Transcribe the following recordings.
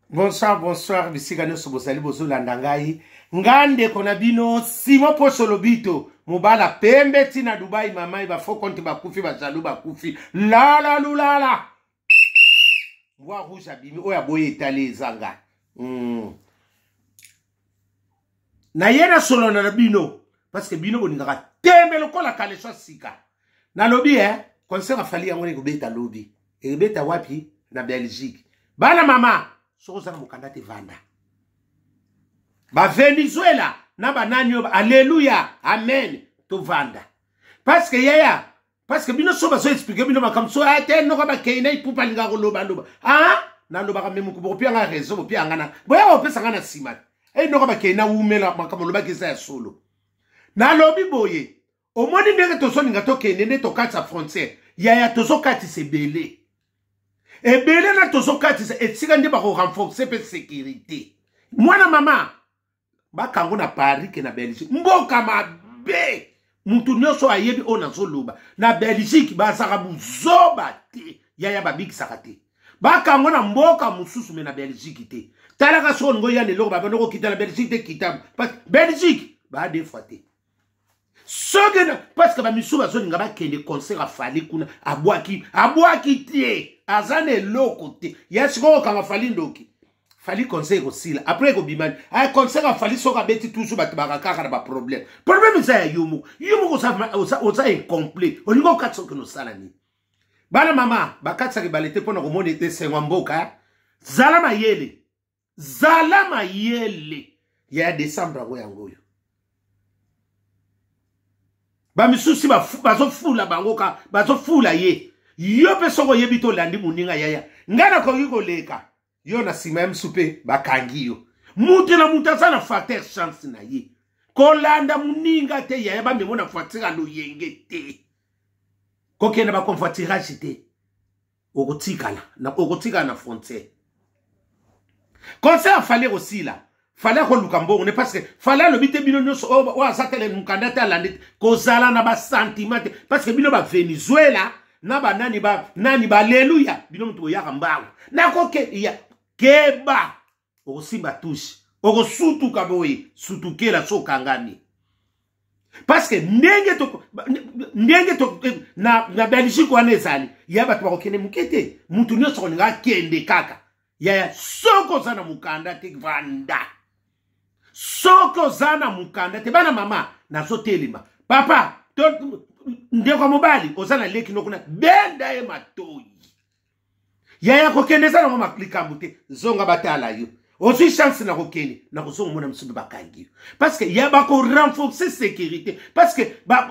Bonsoir, bonsoir, bisika nyonso bozali bozolanda ngai. Nga ndeko na bino Simon Poso Lobito, mobala pembe ti na Dubai, mamai ba faux compte bakufi, ba jaloux bakufi. Lala lulala. Mbwa rouge abimi oyo aboyi etali ezanga. Na ye na solola na bino parce que bino bolingaka tembe lokola kaleso sika. Nalobi eh, concert afali yango ekobeta lobi. Ekobeta wapi? Na Belgique. Bana mama, soki oza na mokanda te vanda. Ba Venezuela na banani oyo, alleluia, amen, tovanda. Parce que yaya, parce que bino so bazo expliquer bino makambo so ate noko bakei na ipupa alingaka koloba loba. Ah, nalobaka me moku bokopia nga raison, bopia nga na boya kopesa nga na nsima. Ei noko bakei na wumela makambo olobaki eza ya solo. Nalobi boye, omoni ndenge tozolinga tokende nde tokatisa frontière yaya, tozokatisa ebele ebele na tozokatisa esika nde bakorenforce mpe sécurité. Mwana mama bakango na Paris ke na Belgique, mboka mabe, mutu nyonso ayebi oyo nazoloba. Na Belgique bazalaka buzoba te yaya, babikisaka te, bakango na mboka mosusu me na Belgique te. Talaka soki olingo ya leloko babanda kokita na Belgique te, kita Belgique baa deux fois te soki parce que bamisu bazolinga bakende concert afali kuna, abwaki abwaki te, aza na eloko te ya sikoyo okanga Fally ndoki. Fally concert ekosila après ekobimani ay concert afali soki abeti toujours bato baka kaka na baproblème. Problème eza ya yo moko, yo moko oza incomplet, olingi okatisa okende osala nini? Bana mama bakatisaka ebale te mpona komona ete esengwa mboka. Zala mayele, zala mayele ya décembre yango yango oyo bamisusi bazofula bango ka bazofula ye. Yo mpe soki oyebi te olandi moninga yaya, ngai nakoki koleka yo na nsima ya misu mpe bakangi yo. Mutu na mutu aza na facteur chance na ye, kolanda moninga te yaya, bamemo na voiture ya loyenge te, kokende baconvoiturage te, okotikala na, okotikala na frontière. Concert afali ekosila, Fally akoluka mbongo ne parce que Fally alobi te bino nyonso oyo aza tele mokanda te alandi te, kozala na basentiment te parce que bino bavenezuela na banani ba nani baleluya, bino moto boyaka mbangu nakoke ya keba, okosimba touche, okosutuka boye, sutukela so okangami. Parce que ndenge to ndenge to na Belgique wana ezali ya bato bakokende moke te, mutu nyonso kolinga akende kaka yaya. Soki oza na mokanda te vanda, soki oza na mokanda te bana mama nazotelema papa to ndeko mobali oza na leki nokuna benda ye matoi yaya, kokende eza nango likambo te, zonga batala yo ozwi chance na kokende na kozonga mona misusu bakangi yo parce que ya bakorenforcer sécurité parce que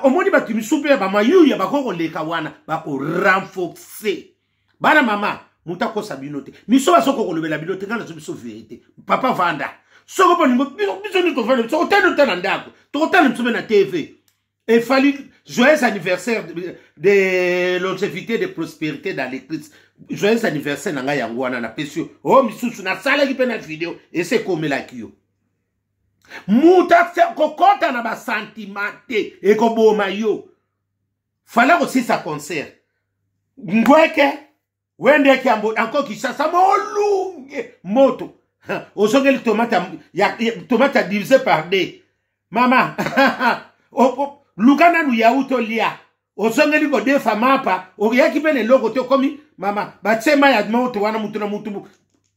omoni bato misusu mpe ya bamayuya bakoki koleka wana, bakorenforcer. Bana mama, moto akosa bino te, miso bazokoka kolobela bino te, ngai nazo biso vérité. Papa vanda, soki bolingo biso nde tovanda, biso kotala ota na ndako, tokotala biso mpe na TV. Efali joyeux anniversaire de longévité, de prospérité dans l'église. Joyeux anniversaire na ngai yango wana napesi yo o misusu nasalaki mpe na video ese ekomelaki yo. Moto kokɔta na basentiment te, ekoboma yo. Fally kosisa concert ngweke wendeke yambo encore Kinshasa molunge moto ozongeli tomate ya tomate ya divisé par deux mama, luka nanu yaourt olia, ozongeli kodefa mapa, oyaki mpe na eloko te, okomi mama batie mai ya moto wana mutu na mutu.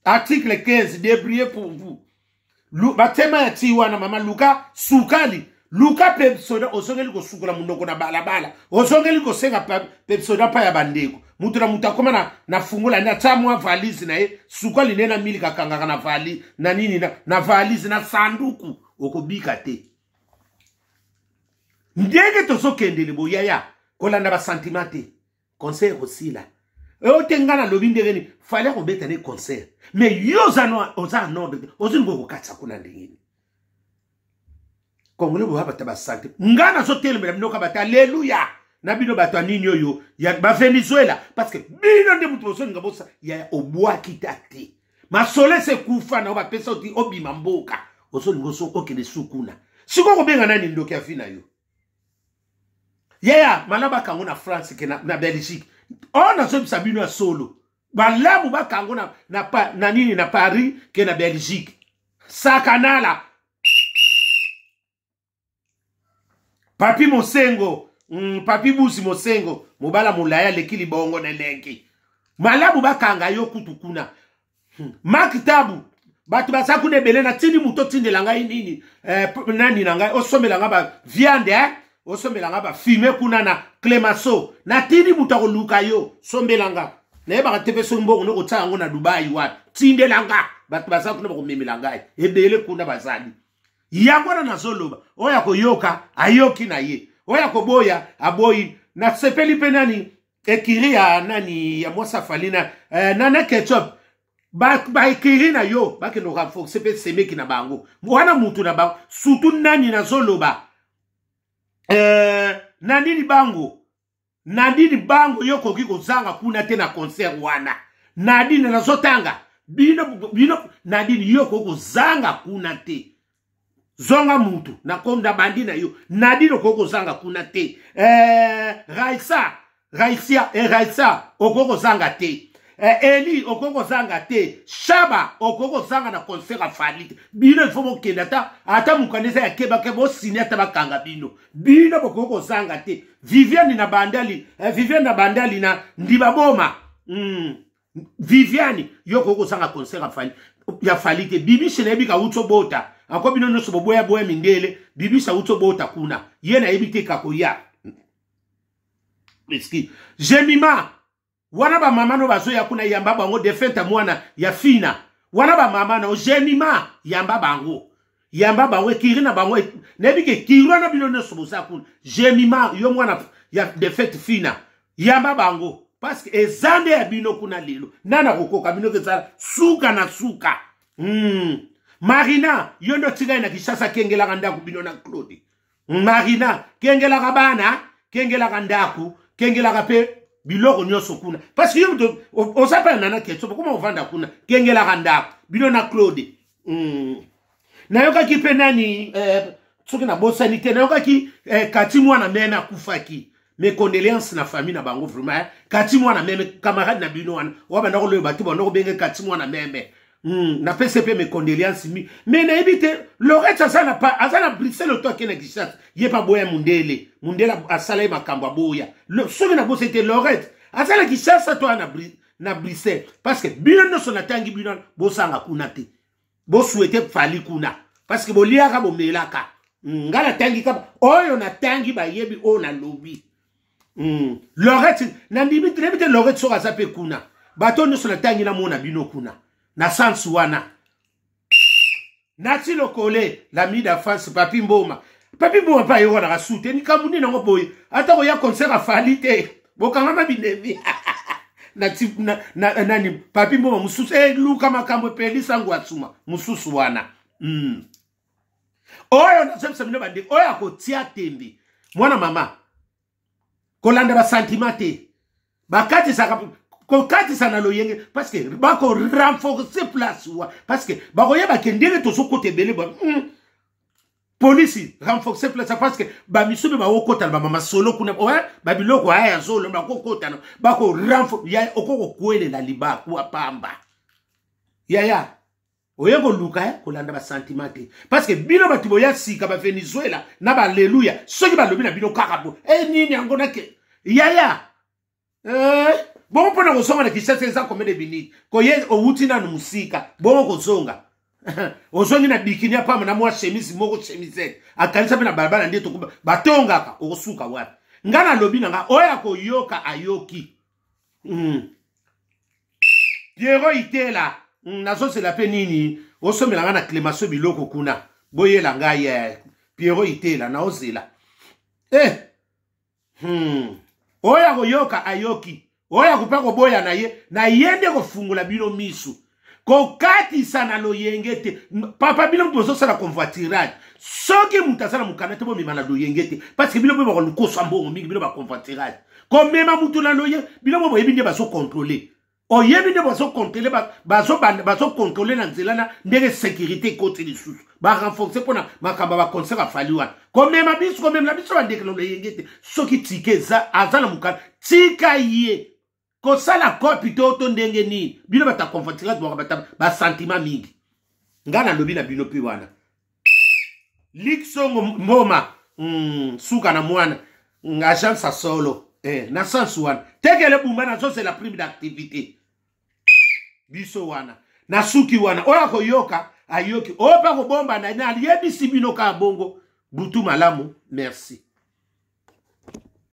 Article 15 débrouillez pour vous, batie mai ya ti wana mama, luka sukali, luka pepsoda, ozongeli kosukola monoko na balabala, ozongeli kosenga pepsoda mpa ya bandeko. Mutu na mutu akoma na fungola nde atya mwa valise na ye, sukali nde na milika akangaka na valise na nini na valise na sanduku, okobika te. Ndenge tozokendele boyaya, kolanda basentiment te, concert ekosila oyo te. Ngai nalobi ndenge nini Fally akobeta ne concert, mais yo oza en ordre te, ozolinga okokatisa kuna ndenge nini? Congolais boya bato ya basante, ngai nazotelemela bino ka bato alleluya na bino bato ya nini oyo ya bavenezuela parce que bino nde moto bozolinga bosa ya obwaki ta te, masolo ese ekufa na yo, bapesa oti obima mboka, ozolinga okende su kuna. Sikoyo kobenga nani ndoki ya vi na yo yaya? Mana bakango na France ke na Belgique oyo nazoyebisa bino ya solo. Malamu bakango na, na, na nini na Paris ke na Belgique. Sakanala. Papi Mosengo, Papi Busi Mosengo, mobala molaya aleki libongo na elengi. Malamu bakanga yo kutu kuna. Mark Tabu, bato baza kuna ebele na tindi moto otindela ngai nini nani na ngai osombela ngai ba viande osombela ngai ba fume kuna na Clemaso. Natindi moto akoluka yo, sombela nga. Nayebaka te mpe soki mbongo noko tia yango na Dubai wapi. Tindela nga. Bato baza kuna bakomemela ngai. Ebele kuna bazali. Yango wana nazoloba, oyo akoyoka ayoki na ye, oyo akoboya aboyi. Nasepeli mpe nani ekiri ya nani ya mwasi afali na nana ketchup ba ekiri na yo bakende renforcer mpe semeki na bango wana mutu na bango surtout nani nazoloba na nini bango Nadine bango yo koki kozanga kuna te na concert wana. Nadine nazotanga bino bino Nadine yo koki kozanga kuna te. Zonga mutu na konda bandi na yo. Nadine okoki kozanga kuna te. Raisa, Raisia, Raisa okoki kozanga te. Eli okoki kozanga te. Shaba okoki kozanga na concert ya Fally te. Bino il faut bokende ata ata mokanda eza ya keba keba osini ata bakanga bino. Bino bokoki kozanga te. Viviane na bandali, Viviane na bandali na Ndibaboma. Viviane yo okoki kozanga concert ya Fally, ya Fally te. Bibiche nayebi ka utso bota. Ako bino nyonso boboya boya mindele, Bibiche utso bota kuna. Ye nayebi te kakoya. Eski Jemima wana ba mama no bazoya kuna yamba bango defenta mwana ya fina. Wana ba mama no Jemima yamba bango. Yamba bango ekiri na bango nayebi ke kiri wana bino nyonso boza kuna. Jemima yo mwana ya defete fina yamba bango parce que eza nde ya bino kuna lelo. Nana kokoka bino ke ezala suka na suka. Marina yo ndo tikali na Kinshasa kengelaka ndako bino na Claude. Marina kengelaka bana, kengelaka ndako, kengelaka pe biloko nyonso kuna parce que yo moto oza pe nana ketchup koma ovanda kuna kengelaka ndako bino na Claude. Nayokaki pe nani soki nabosani te, nayokaki Kati mwana meme akufaki. Mes condoléances na famille na bango vraiment. Kati mwana meme camarade na bino wana wa banda ko loba te banda ko benge Kati mwana meme. Na pese pe mes condoléances mi. Mais nayebi te Lorette aza na pa, aza na Bruxelles to akende na Kinshasa. Ye pa boya mundele. Mundele asala ye makambo aboya. Soki na bosani te Lorette aza na Kinshasa to na na Bruxelles parce que bino nyonso natangi bino bosanga kuna te. Bo souhaiter Fally kuna parce que boliaka bomelaka. Nga natangi kaka oyo natangi bayebi oyo nalobi. Lorette nandimi nayebi te Lorette soki aza pe kuna. Bato nyonso natangi namona bino kuna na sens wana. Nati Lokole, l'ami d'enfance, Papi Mboma. Papi Mboma pa yoko na kasute, ni kambu nini nango boye. Ata koya concert a Fally te. Bokangama binemi. Na ti, na, na, nani, Papi Mboma mususu, luka makambo epelisa ngo atsuma. Mususu wana. Oyo nazobisa bino bande, oyo akotia tembe. Mwana mama, kolanda ba sentiment te. Bakatisaka, kokatisa na loyenge parce que bako renforcer place wa parce que bakoyeba ke ndenge tozokota ebele ba, polisi renforcer place parce que ba miso be bakokota na ba mama solo kuna, ouais, ba biloko aya ya zolo, bakokota na, bako renfor-, ya, okoko kwelela libaku apamba. Yaya, oye koluka, kolanda ba sentiment te. Parce que bino bato boya sika ba Venezuela na ba Alleluia, soki balobi na bino kaka bo, nini yango na ke? Yaya, bongo mpona kozonga na Kinshasa eza combien de minutes? Koye owuti nanu mosika, bongo kozonga. Ozongi na bikini ya pamba na mwa chemise moko chemisette. Akanisa pe na balabala nde tokuba, batongaka, okosuka wapi? Nga nalobi na nga, oyo akoyoka ayoki. Pierrot Itela, nazozela pe nini? Osomela nga na Clémenceau biloko kuna. Boyela ngai, Pierrot Itela, naozela. Oyo akoyoka ayoki. Oyo akopa koboya na ye, na ye nde kofungola bino misu. Kokatisa na loyenge te. Papa bino bozosala convoiturage. Soki moto aza na mokanda te bomema na loyenge te. Parce que bino mpe bakolukosa mbongo mingi bino ba convoiturage. Komema moto na loyenge, bino mpe boyebi nde bazocontrôler. Oyebi nde bazocontrôler, bazocontrôler na nzela na ndenge sécurité ekoti lisusu. Ba renforcer mpona makambo ya ba concert ya Fally wana. Komema biso, komemela biso bandeko na loyenge te. Soki tike eza, aza na mokanda, tika ye. Kosala kopi to to ndenge nini? Bino bata convoitira bwaka bata ba sentiment mingi. Nga nalobi na bino mpe wana. Liksongo mboma suka na mwana agence ya solo na sens wana tekele bumba nazozela prime d'activité biso wana na suki wana oyo akoyoka ayoki oyo mpe akobomba na nayebisi bino kaka bongo butu malamu merci.